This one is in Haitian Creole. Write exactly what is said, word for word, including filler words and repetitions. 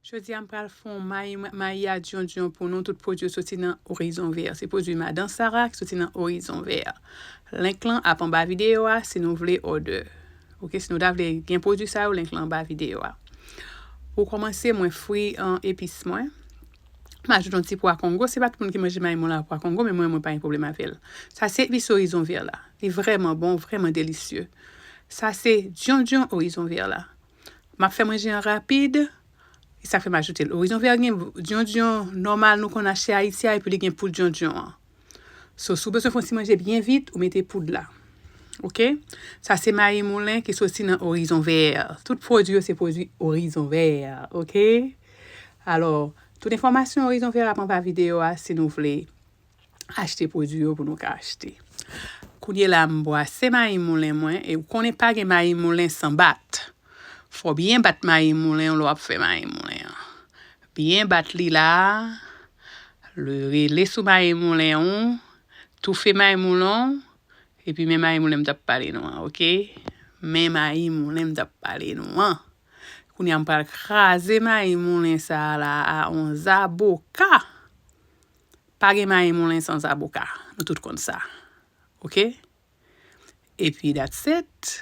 Jodi a m pral fè yon mayi, mayi a dyondyon pou nou. Tout pwodui yo soti nan Horizon Vert. Se pwodui Madan Sara ki soti nan Horizon Vert. Link lan ap anba videyo a si nou vle order. Ok, si nou ta vle gen pwodui sa yo, link lan anba videyo a. Pou kòmanse, mwen fri an epis mwen. M ajoute yon ti pwa kongo. Se pa tout moun ki manje mayi moulen ak pwa kongo, men mwen, mwen pa gen pwoblèm avè l. Sa se epis Horizon Vert la. Li vrèman bon, vrèman delisye. Sa se dyondyon Horizon Vert la. M ap fè manje an rapid. E sa fè m ajoute l. Horizon Vert gen dyondyon nòmal nou konn achte Ayiti a, epi li gen poud dyondyon an. So, si w bezwen fè yon ti manje byen vit, ou mete poud la. Ok? Sa se mayi moulen ki soti nan Horizon Vert. Tout pwodui yo se pwodui Horizon Vert. Ok? Alò, tout enfòmasyon Horizon Vert ap anba videyo a si nou vle achte pwodui yo pou nou ka achte. Kounye la, m bwase mayi moulen mwen, e ou konnen pa gen mayi moulen san bat. Fò w byen bat mayi moulen w lè w ap fè mayi moulen an. Byen bat li la, rele sou mayi moulen w, toufe mayi moulen w, epi men mayi moulen m t ap pale nou an, ok? Men mayi moulen m t ap pale nou an. Kounye a m pral kraze mayi moulen sa a la a yon zaboka. Pa gen mayi moulen san zaboka. Nou tout konn sa. Ok? Epi that's it.